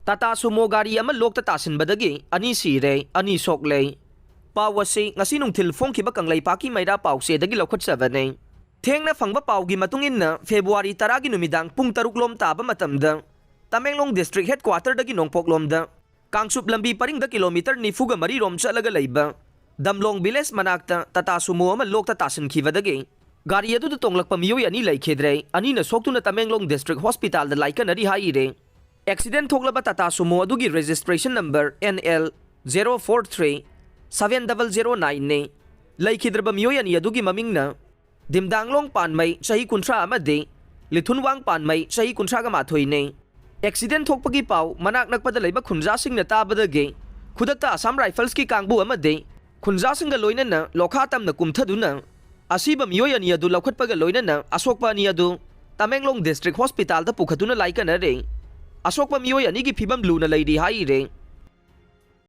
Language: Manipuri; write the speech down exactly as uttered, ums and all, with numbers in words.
ꯇꯥꯇꯥ ꯁꯨꯃꯣ ꯒꯥꯔꯤ ꯑꯃ ꯂꯣꯛꯇ ꯇꯥꯁꯤꯟꯕꯗꯒꯤ ꯑꯅꯤ ꯁꯤꯔꯦ, ꯑꯅꯤ ꯁꯣꯛꯂꯦ꯫ ꯄꯥꯎ ꯑꯁꯤ ꯉꯁꯤ ꯅꯨꯡꯊꯤꯜ ꯐꯣꯡꯈꯤꯕ ꯀꯪꯂꯩꯄꯥꯛꯀꯤ ꯃꯩꯔꯥ ꯄꯥꯎꯆꯦꯗꯒꯤ ꯂꯧꯈꯠꯆꯕꯅꯤ꯫ ꯊꯦꯡꯅ ꯐꯪꯕ ꯄꯥꯎꯒꯤ ꯃꯇꯨꯡ ꯏꯟꯅ, ꯐꯦꯕ꯭ꯔꯨꯋꯥꯔꯤ ꯇꯔꯥꯒꯤ ꯅꯨꯃꯤꯗꯥꯡ ꯄꯨꯡ ꯇꯔꯨꯛ ꯂꯣꯝ ꯇꯥꯕ ꯃꯇꯝꯗ ꯇꯃꯦꯡꯂꯣꯡ ꯗꯤꯁꯇ꯭ꯔꯤꯛ ꯍꯦꯗꯀ꯭ꯋꯥꯇꯔꯗꯒꯤ ꯅꯣꯡꯄꯣꯛꯂꯣꯝꯗ ꯀꯥꯡꯆꯨꯞ ꯂꯝꯕꯤ ꯄꯔꯤꯡꯗ ꯀꯤꯂꯣꯃꯤꯇꯔ ꯅꯤꯐꯨꯒ ꯃꯔꯤ ꯔꯣꯝ ꯆꯠꯂꯒ ꯂꯩꯕ ꯗꯝꯂꯣꯡ ꯚꯤꯂꯦꯖ ꯃꯅꯥꯛꯇ ꯇꯥꯇꯥ ꯁꯨꯃꯣ ꯑꯃ ꯂꯣꯛꯇ ꯇꯥꯁꯤꯟꯈꯤꯕꯗꯒꯤ ꯒꯥꯔꯤ ꯑꯗꯨꯗ ꯇꯣꯡꯂꯛꯄ ꯃꯤꯑꯣꯏ ꯑꯅꯤ ꯂꯩꯈꯤꯗ꯭ꯔꯦ, ꯑꯅꯤꯅ ꯁꯣꯛꯇꯨꯅ ꯇꯃꯦꯡꯂꯣꯡ ꯗꯤꯁꯇ꯭ꯔꯤꯛ ꯍꯣꯁꯄꯤꯇꯥꯜꯗ ꯂꯥꯏꯀꯠꯅꯔꯤ ꯍꯥꯏꯔꯤ꯫ ꯑꯦꯛꯁꯤꯗꯦꯟ ꯊꯣꯛꯂꯕ ꯇꯥꯇꯥ ꯁꯨꯃꯣ ꯑꯗꯨꯒꯤ registration number N L zero four three seven double zero nine ꯅꯤ꯫ ꯂꯩꯈꯤꯗ꯭ꯔꯕ ꯃꯤꯑꯣꯏ ꯑꯅꯤ ꯑꯗꯨꯒꯤ ꯃꯃꯤꯡꯅ ꯗꯤꯝꯗꯥꯡꯂꯣꯡ ꯄꯥꯟꯃꯩ, ꯆꯍꯤ ꯀꯨꯟꯊ꯭ꯔꯥ, ꯑꯃꯗꯤ ꯂꯤꯊꯨꯟꯋꯥꯡ ꯄꯥꯟꯃꯩ, ꯆꯍꯤ ꯀꯨꯟꯊ꯭ꯔꯥꯒ ꯃꯥꯊꯣꯏꯅꯤ꯫ ꯑꯦꯛꯁꯤꯗꯦꯟ ꯊꯣꯛꯄꯒꯤ ꯄꯥꯎ ꯃꯅꯥꯛ ꯅꯛꯄꯗ ꯂꯩꯕ ꯈꯨꯟꯖꯥꯁꯤꯡꯅ ꯇꯥꯕꯗꯒꯤ ꯈꯨꯗꯛꯇ ꯑꯁꯥꯝ ꯔꯥꯏꯐꯜꯁꯀꯤ ꯀꯥꯡꯕꯨ ꯑꯃꯗꯤ ꯈꯨꯟꯖꯥꯁꯤꯡꯒ ꯂꯣꯏꯅꯅ ꯂꯣꯈꯥ ꯇꯝꯅ ꯀꯨꯝꯊꯗꯨꯅ ꯑꯁꯤꯕ ꯃꯤꯑꯣꯏ ꯑꯅꯤ ꯑꯗꯨ ꯂꯧꯈꯠꯄꯒ ꯂꯣꯏꯅꯅ ꯑꯁꯣꯛꯄ ꯑꯅꯤ ꯑꯗꯨ ꯇꯃꯦꯡꯂꯣꯡ ꯗꯤꯁꯇ꯭ꯔꯤꯛ ꯍꯣꯁꯄꯤꯇꯥꯜꯗ ꯄꯨꯈꯠꯇꯨꯅ ꯂꯥꯏꯀꯠꯅꯔꯦ꯫ ꯑꯁꯣꯛꯄ ꯃꯤꯑꯣꯏ ꯑꯅꯤꯒꯤ ꯐꯤꯕꯝ ꯂꯨꯅ ꯂꯩꯔꯤ ꯍꯥꯏꯔꯦ꯫